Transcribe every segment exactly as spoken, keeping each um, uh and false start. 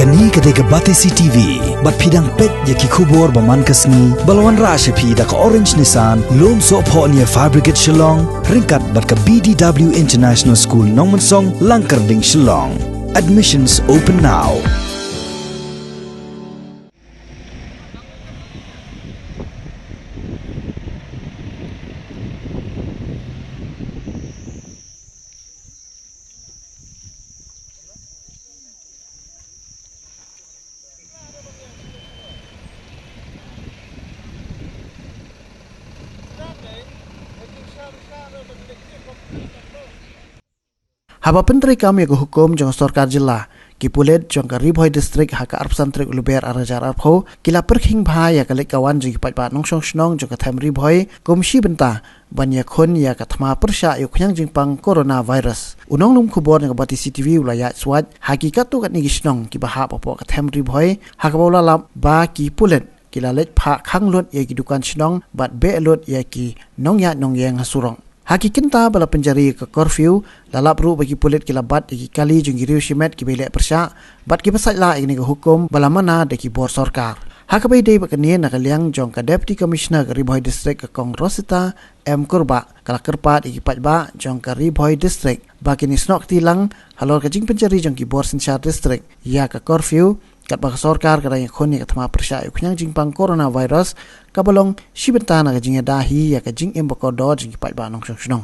Kane ka dei ka Batesi T V, bad phi dang peit ïa ki khubor ba man ka sngi, ba la wanrah sha phi da ka Orange Nissan, Lumsohphoh near Fire Brigade Shillong, ryngkat bad ka B D W International School Nongmensong, Langkyrding, Shillong. Admissions open now. Haba pyntreikam ïa ka hukum jong ka sorkar jylla, ki pulit jong ka Ri Bhoi District ha ka arphew san tarik u Lber ar hajar arphew ki la pyrkhing bha ïa ka leit ka wan jong ki paidbah nongshong shnong jong ka them Ri Bhoi kum shi bynta ban ïakhun ïa ka thma pyrshah ïa u khñiang jingpang coronavirus. U nonglum khubor na ka Batesi T V u la ïaid swait ha ki katto katne ki shnong kiba hap hapoh ka them Ri Bhoi, ha kaba u la lap ba ki pulit ki la leit phah khang lut ïa ki dukan shnong bad beh lut ïa ki nongïaid nongïeng ha surok. Ha ki kynta ba la pynjari ïa ka curfew, la lap ruh ba ki pulit ki la bat ïa ki kali jong ki riew shimet kiba ïaleh pyrshah bad kiba sait lah ïa kane ka hukum ba la mana da ki bor sorkar. Ha kaba ïadei bad kane, na ka liang jong ka Deputy Commissioner ka Ri Bhoi District, ka Kong Rosita M Kurbah, ka la kyrpad ïa ki paidbah jong ka Ri Bhoi District ba kin ïasnoh kti lang halor ka jingpynjari jong ki bor synshar district ïa ka curfew, katba ka sorkar ka dang ïakhun ïa ka thma pyrshah ïa u khñiang jingpang coronavirus, kaba long shi bynta na ka jingïada hi ïa ka jingim ba kordor jong ki paidbah nongshong shnong.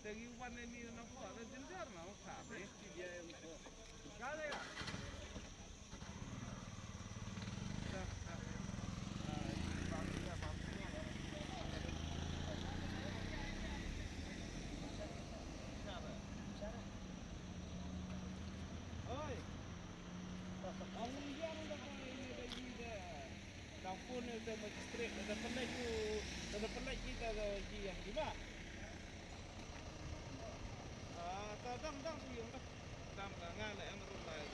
Ka phone ïa uta magistrate, lada pynlait u, lada pynlait kita ka ïa ki ba. Ah, ta dang, dang ïa ka. Dang ka nga la em ruh lai.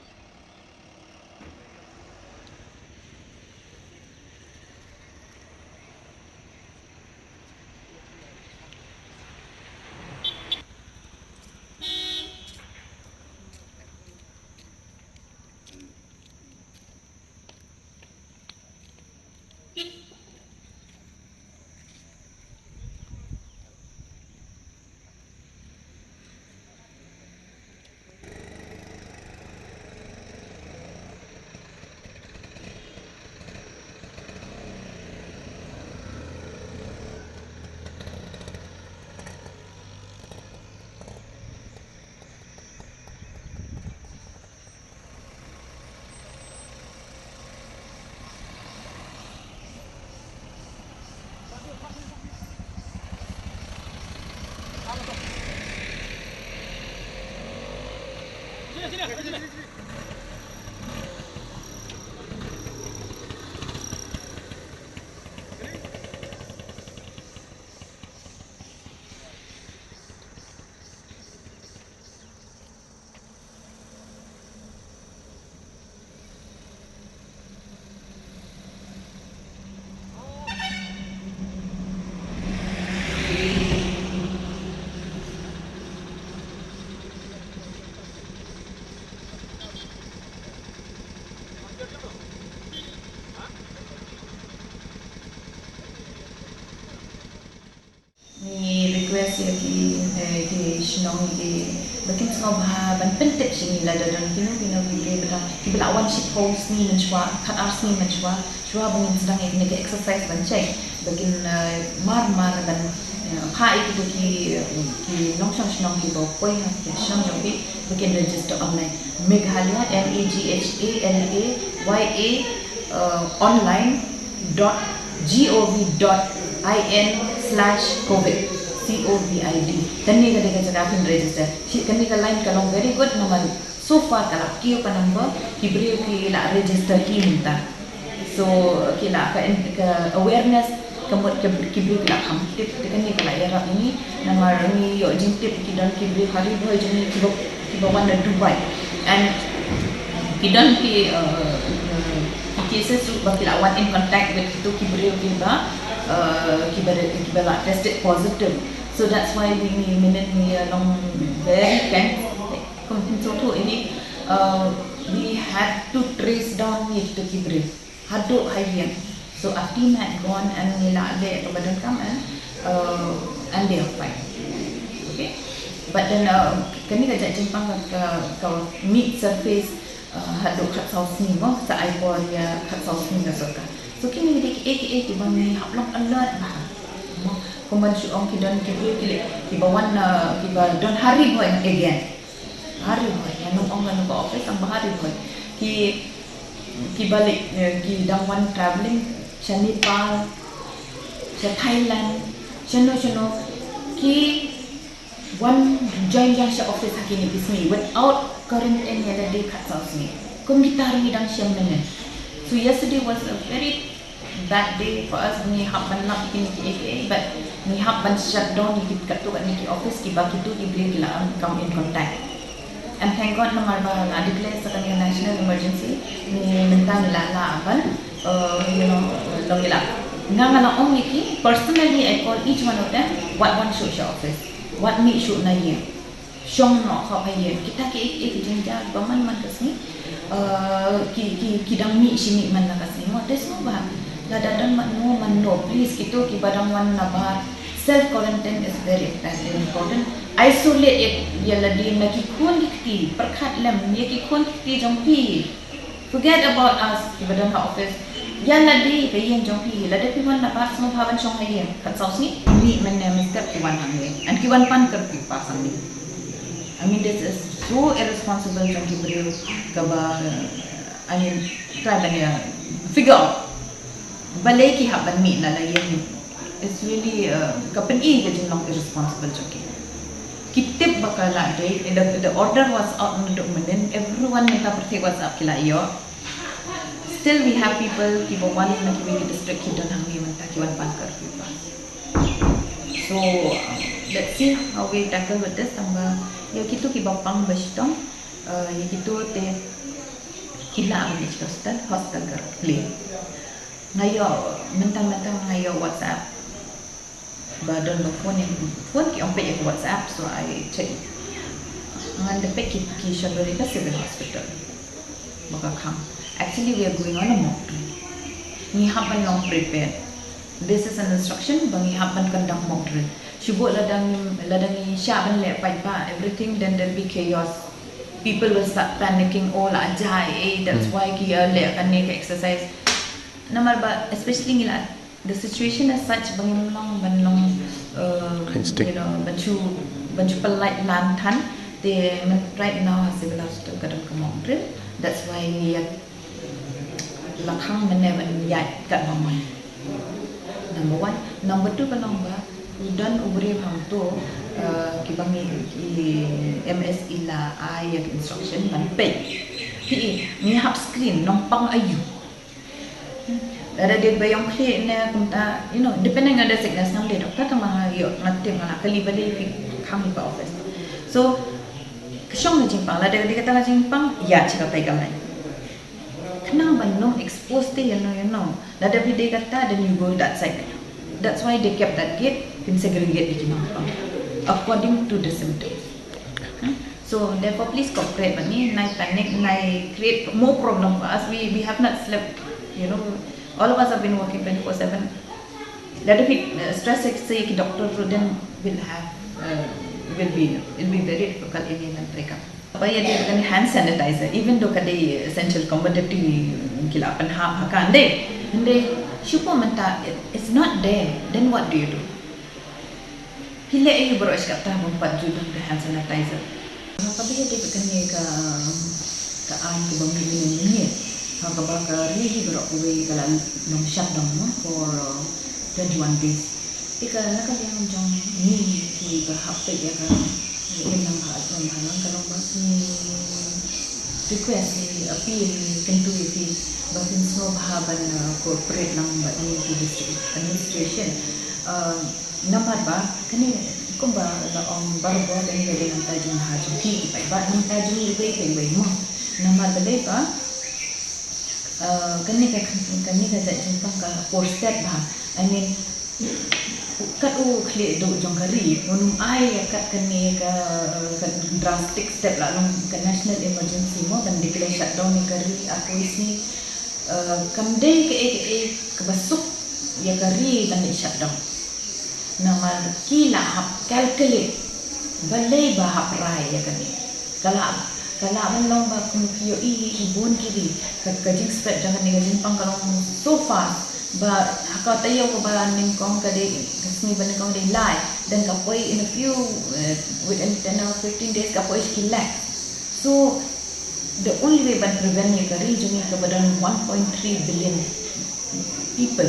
Ngi request ïa ki, eh, ki shnong ki ba kin sngewbha ban pyntip sha ngi lada don kino kino ki briew ba dang, ki ba la wan shiphew sngi mynshuwa, khatar sngi mynshuwa, shuwa ba ngin sdang ïa kine ki exercise ban check ba kin, eh, mar mar ban, eh, phah ïa kito ki, ki nongshong shnong ki ba poi ha ki shnong jong ki ba kin register online. Meghalaya, M E G H A L A Y A, eh, online dot G O V dot I N slash covid, C O V I D. Kane ka dei ka jaka phin register. Shi, kane ka line ka long very good namar so far ka la kiew ka number, ki briew ki la register hi mynta. So ki la ka, ka awareness ka mut ka, ki briew ki la kham tip, te kane ka la ïarap ïa ngi namar ngi ïoh jingtip ki don ki briew ha Ri Bhoi jong ngi ki ba, ki ba wan na Dubai. And ki don ki, uh, uh, ki cases ruh ba ki la wan in contact with kito ki briew ki ba, uh, ki ba, ki ba la tested positive. So that's why we, ngi mynnin ngi, uh, long very tense. Kum phin sngewthuh ïa ngi, uh, we had to trace down ïa kito ki briew haduh ha ïing. So our team had gone and ngi la leh kaba donkam and, uh, and they are fine. Okay. But then, uh, kane ka jait jingpang ka, ka, ka mih surface, uh, haduh khatsaw sngi mo, sa ai por ïa khatsaw sngi ka sorkar. So kine ki dei kiei kiei kiba ngi hap long alert bha. Mo, kumban shu ong ki don ki briew ki leh, kiba wan, uh, kiba don ha Ri Bhoi again. Ha Ri Bhoi, ngan ym ong kano ka office, tang ba ha Ri Bhoi. Ki, kiba leh, eh, ki dang wan travelling sha Nepal, sha Thailand, shano shano, ki wan join jong sha office ha kine ki sngi without quarantine ïa lade khatsaw sngi. Kum kita ruh ngi dang shem mynnin. So yesterday was a very bad day for us, ngi hap ban lap ïa kine kiei kiei, but ngi hap ban shut down ïa kito katne ki office kiba kito ki briew ki la come in contact. And thank God namar ba la declare sa kane ka national emergency, ngi mynta ngi la lah ban, uh, you know, long ïa la. Nga nga la ong ïa ki personally, I call each one of them, wat wan shuh sha office, wat mih shuh na ïing. Shong noh ha ïing. Kita kiei kiei ki jingja ba man man ka sngi, uh, ki, ki, ki dang mih shi mih man la ka sngi. Mo, te sngewbha, lada don man no man no, please, kito kiba dang wan nabar, self quarantine is very, very important. Isolate ïa, ïa lade na ki khun ki kti, pyrkhat lem ïa ki khun ki kti jong phi. Forget about us kiba don ha office. Ïa lade ka ïing jong phi, lada phi wan na bar sngewbha ban shong ha ïing, kat saw sngi, mih mynne mynstep ki wan hangne. And ki wan pan curfew pass hangne. I mean, this is so irresponsible jong ki briew kaba, I mean, try ban ïa figure out balei ki hap ban mih na la ïing. It's really, uh, ka pyni ka jinglong irresponsible jong ki. Ki tip ba ka la dei, the, the order was out naduh mynnin, everyone mynta pyrthei WhatsApp ki la ïoh. Still we have people kiba wan na kiwei ki district ki don hangne mynta ki wan pan curfew pass. So, uh, let's see how we tackle with this. Tangba ïa kito kiba pang ba shitom, uh, ïa kito te ki lah ban leit sha hostel, hostel ka plie. Nga ïoh mynta mynta nga ïoh WhatsApp. Ba don ba phone, ïa phone ki ong peit ïa ka WhatsApp, so I check. Ngan da peit ki, ki shon dei ka civil hospital. Ba ka khang. Actually, we are going on a mock drill. Ngi hap ban long prepared. This is an instruction ba ngi hap ban conduct mock drill. Shu bud lada ngi, lada ngi shah ban leh paidbah everything, then there'll be chaos. People will start panicking, oh la jai, eh, that's why ki ïa leh kane ka exercise. Namar ba, especially ngi la, the situation as such ba ngim long ban long, uh, you know, ban shu, ban shu pynlait lan than. Te right now ha civil hospital ka don ka mock drill. That's why ngi ïa la khang mynne ban ïaid katba mon. Number one. Number two ka long ba u don u briew hangto, uh, kiba ngi, ki M S i la ai ïa ka instruction ban peit. Phi i, ngi hap screen nongpang aïu. Lada dei ba ïong khlieh ne kumta, you know, depending on the sickness, ngam dei doktor, tangba nga ïoh, nga tip, nga la kylli balei phi khang ïa ka office. So ka shong ka jingpang, lada dei kata ka jingpang, ïa, sha katai ka line. Khnang ban ym expose te ïano ïano. Lada phi dei kata, then you go that side. That's why they kept that gate, phin segregate ïa ki nongpang according to the symptoms. Hmm? So therefore, please cooperate bad ngi, nai panic, nai create more problem for us. We, we have not slept, you know. All of us have been working twenty-four seven. Lada phi, uh, stress sa ki doctor ruh, then we'll have, uh, will be, it'll be very difficult in an breakup. Ba ïa dei kane hand sanitizer, even though ka dei essential commodity, ki la pynhap ha ka, ynda, ynda shu pom mynta, it, it's not there, then what do you do? Phi leh aïu baroh shi katta ban pat ju don ka hand sanitizer? Ha kaba ïadei bad kane ka, ka aiñ kaba mih mynne mynne, ha kaba ka ri hi baroh kawei ka la long shutdown, no, for, uh, twenty-one days. Te ka, na ka liang jong ngi kiba hap peit ïa ka, ïa ka nang ha, nang ha nang ka long ba ngi request, ngi appeal, ngi kyntu ïa phi ba phin sngewbha ban, uh, cooperate lang bad ngi ki district administration. Uh, namar ba kane kumba la ong barabor, kane ka dei na ka bynta jong ngi, jong phi ki paidbah, na ka bynta jong ngi iwei pa iwei mo. Namar balei ba, uh, kane ka, kane ka jait jingpang ka por stet bha. I mean, kat u khlieh duh jong ka ri un ym ai ïa kat kane ka, ka drastic step, la long ka national emergency mo, ban declare shutdown ïa ka ri arphew sngi. Uh, kam dei kaei kaei kaba suk ïa ka ri ban leit shutdown. Namar ki la hap calculate balei ba hap rai ïa kane. Ka la, ka la ban long ba kum phi ïohi hi bun ki ri, ka, ka jingspread jong kane ka jingpang ka long so fast ba ha ka taïew kaba nyngkong ka dei, ka sngi ba nyngkong dei lai, then ka poi in a few, eh, within ten or fifteen days ka poi sha ki lakhs. So the only way ban prevent ïa ka ri jong ngi kaba don one point three billion people,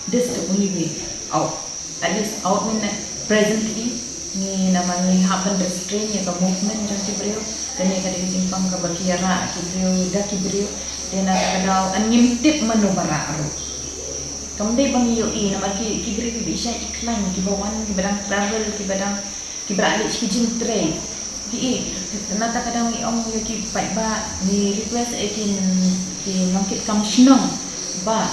this the only way out. At least out mynne, presently ngi namar ngi hap ban restrain ïa ka movement jong ki briew. Kane ka dei ka jingpang kaba ki ïarah ki briew da ki briew. Te na kata ka daw, ngan, ngim tip mano ba rah ruh. Kam dei ba ngi ïohi namar ki, ki briew kiba i shait i khlaiñ, kiba wan, kiba dang travel, kiba dang, kiba rah leit sha ki jingtrei. Ki i, na kata ka daw ngi ong ïa ki paidbah, ngi request ïa ki, ki nongkitkam shnong ba,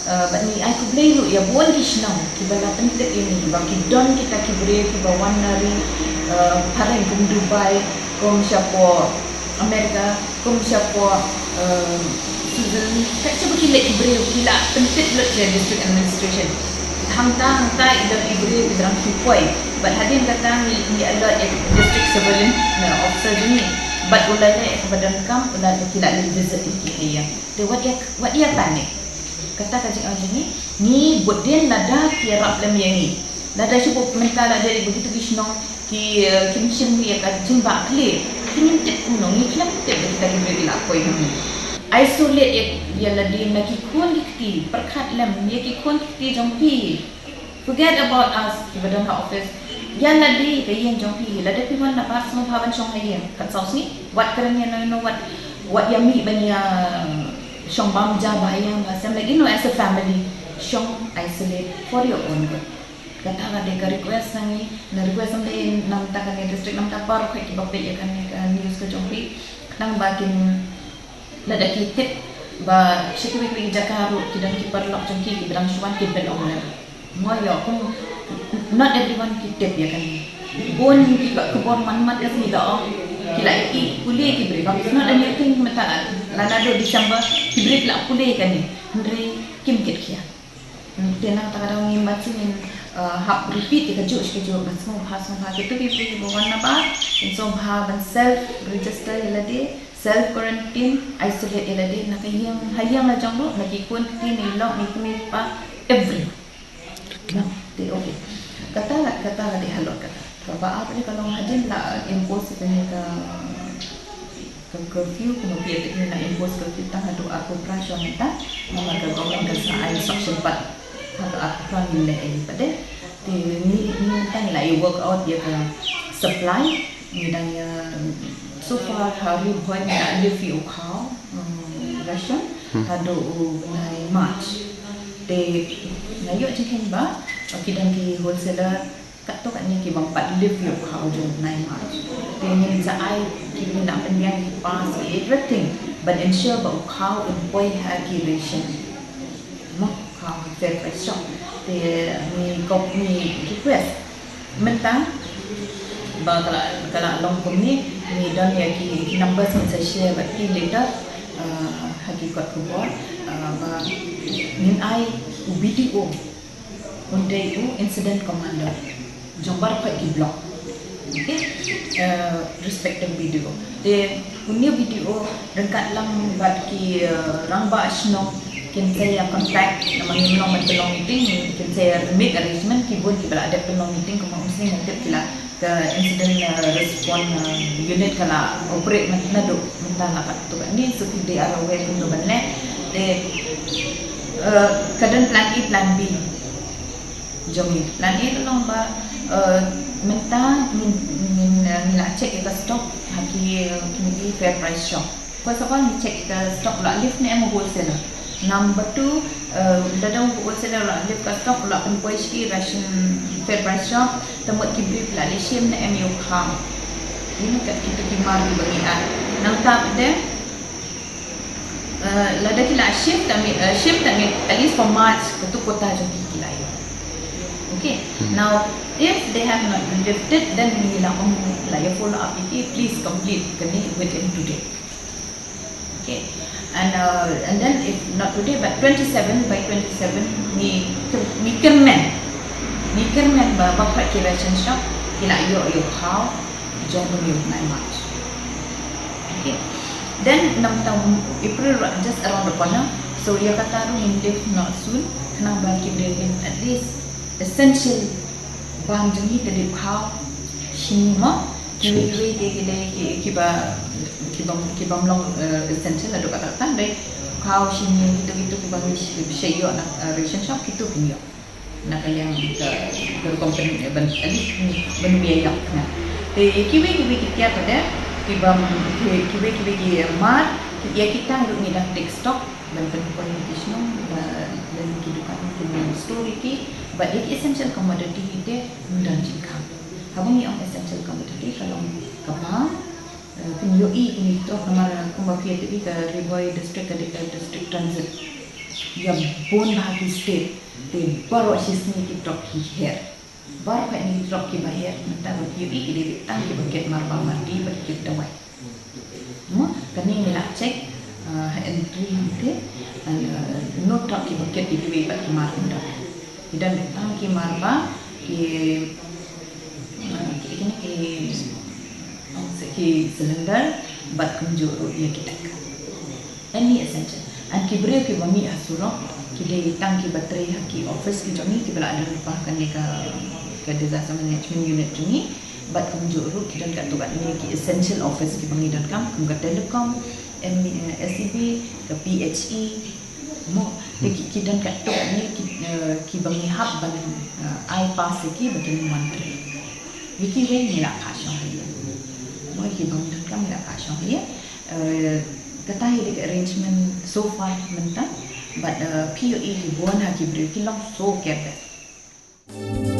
eh, bad ngi ai khublei ruh ïa bun ki shnong kiba la pyntip ïa ngi ba ki don kita ki briew kiba wan na ri, eh, phareng kum Dubai, kum shapoh America, kum shapoh, eh, Switzerland, kat shaba ki leit ki briew ki la pyntip lut ïa district administration. Hangta hangta i don i briew i dang shu poi. Bad hadien kata ngi, ngi alert ïa district surveillance, na, officer jong ngi. Bad u la leh ïa kaba donkam, u la, ki la leit visit ïa ki ha ïing. Te wat ïa, wat ïa panic. Kata ka jingong jong ngi, ngi bud dien lada ki ïarap lem ïa ngi. Lada shu bud mynta lada dei ba kito ki shnong ki, eh, kim shim ïa ka jingbakla, ki ngim tip kumno, ngi khlem tip ba kita ki briew ki la poi ha ngi. Isolate ïa, ïa lade na ki khun ki kti, pyrkhat lem ïa ki khun ki kti jong phi. Forget about us kiba don ha office. Ïa lade ka ïing jong phi, lada phi wan na bar sngewbha ban shong ha ïing. Kat saw sngi, wat kren ïa no no, wat, wat ïa mih ban ïa shong bam ja ba ha ïing ba sem, like, you know, as a family, shong isolate for your own good. Kata ka dei ka request na ngi, na request ym dei na bynta kane district, na bynta baroh kiba peit ïa kane ka news ka jong phi. Khnang ba kin, lada ki tip ba sha kiwei kiwei ki jaka ruh ki don ki paralok jong ki kiba dang shu wan, kin pynong lem. Mo ïoh kum, not everyone ki tip ïa kane. Bun kiba khubor man mat ka sngi da ong ki la ïohi, pule ki briew. It's not a new thing, mynta la, la naduh December ki briew ki la pule ïa kane. Hynrei kim kit khia. Te nangta ka daw ngim, bad ngin, uh, hap repeat ïa kajuh shi kajuh, ban sngewbha, sngewbha kito ki briew kiba wan na bar, kin sngewbha ban self register ïa lade, self quarantine, isolate ïa lade na ka ïing, ha ïing la jong ruh, na ki khun ki kti, na i lok, na i kmie i kpa, everyone. Nang te, okay. Kata, kata ka dei halor kata. Kaba ar pat ka long hadien la impose ïa kane ka, ka curfew, kumno phi ïa tip, ngi la impose curfew tang haduh arphew phra shwa mynta. Namar ka government ka sa ai instruction pat haduh arphew phra, ngim leh ei pat de. Te ngi, ngi mynta ngi la ïa work out ïa ka supply. Ngi dang ïa, so far ha Ri Bhoi ngi la lift ïa u khaw, um, ration, hmm, haduh u bnai March. Te nga ïoh jingkheiñ ba ki don ki wholesaler katto katne ki bym pat lift ïa u khaw jong u bnai March. Te ngin sa ai, ki, ngin nang pynbiang ki pass, ki everything, ban ensure ba u khaw un poi ha ki ration. Mo, khaw ha ki fair price shop. Te ngi kop, ngi request mynta ba ka la, ka la long kumne, ngi don ïa ki, ki numbers, ngin sa share bad phi later, uh, ha ki kot khubor, uh, ba ngin ai u B D O, un dei u incident commander jong baroh ki block. Okay? Uh, respective B D O. Te une u B D O ryngkat lang bad ki, uh, rangbah shnong kin sa ïa contact, namar ngim long ban pynlong meeting, kin sa ïa make arrangement, ki bun kiba la dep pynlong meeting, kumba um sning nga tip ki la, ka incident, uh, response, uh, unit ka la operate mynta naduh mynta, la katto katne, so ki dei ar aware kumno ban leh. Te, uh, ka don plan A, plan B jong ngi. Plan A ka long ba, uh, mynta ngin, ngin, uh, ngi la check ïa ka stock ha ki, uh, ki fair price shop. First of all, ngi check ïa ka stock la lift ne em u wholesaler. Number two, uh, lada u wholesaler la lift ka stock, la pynpoi sha ki ration fair price shop, te mut ki briew ki la leit shim ne em ïa u khaw. Ïa kito ki mar kiba ngi ai. Nangta pat de, uh, lada ki la shim, te mut, uh, shim, te mut at least for March, katto quota jong ki ki la ïoh. Okay. Hmm. Now, if they have not lifted, then ngi la ong, la ïa follow up ïa ki, please complete kane within today. Okay. And, uh, and then if not today, but twenty-seven, by twenty-seven, ngi, ngi kyrmen. Ngi kyrmen ba baroh ki ration shop ki la ïoh ïa u khaw jong une u bnai March. Okay. Then namar April ruh just around the corner. So ïa kata ruh ngin lift noh soon, khnang ba ki briew kin at least essential bam jong ngi te dei u khaw, shini mo, kiwei kiwei te ki dei ki, kiba, kiba, kibym long, eh, essential, haduh katta katta dei u khaw, shini, kito kito kiba ngi shu, shu ïoh na, eh, ration shop, kito kin ïoh na ka liang ka, ka rukom pyn, eh, ban, at least ban ïa ïoh na. Te kiwei kiwei ki tiar pat de, kibym, ki, kiwei kiwei ki mar, ki ïa kita ruh ngi dang take stock ban pynpoi ïa ki shnong, ba lane ki dukan, ki store ïa ki, bad ïa ki essential commodity te ym don jingkhang. Haba ngi ong essential commodity ka long kaba, eh, phin ïohi kine ki trok, namar kumba phi ïa tip, ka Ri Bhoi district ka dei ka district transit. Ïa bun bha ki state te baroh shisngi ki trok ki her. Baroh kine ki trok kiba her, mynta ba phi ïohi ki dei tang kiba kit marba mardi bad kit dawai. Mo, kane ngi la check, ah, ha entry hangtei, ah, no trok kiba kit ïa kiwei pat ki mar, ym don. Ki don tang ki mar ba ki, ah, ki, kine ki, ong se ki cylinder bad kumjuh ruh ïa ki tank. Any essential. And ki briew kiba mih ha surok, Ki dei tang kiba trei ha ki office ki jong ngi kiba la don lypa kane ka, ka disaster management unit jong ngi. Bad kumjuh ruh ki don katto katne ki essential office kiba ngi donkam, kum ka telecom, M, eh, S E B, ka P H E, mo. Te ki, ki don katto katne ki, eh, kiba ngi hap ban, eh, ai pass ïa ki ba kin wan trei. Ïa kiwei ngi la kha shong ha ïing. Mo, kiba ngi donkam ngi la kha shong ha ïing. Eh, kata hi dei ka arrangement so far mynta. Bad, eh, phi ïohi hi bun ha ki briew ki long so careless.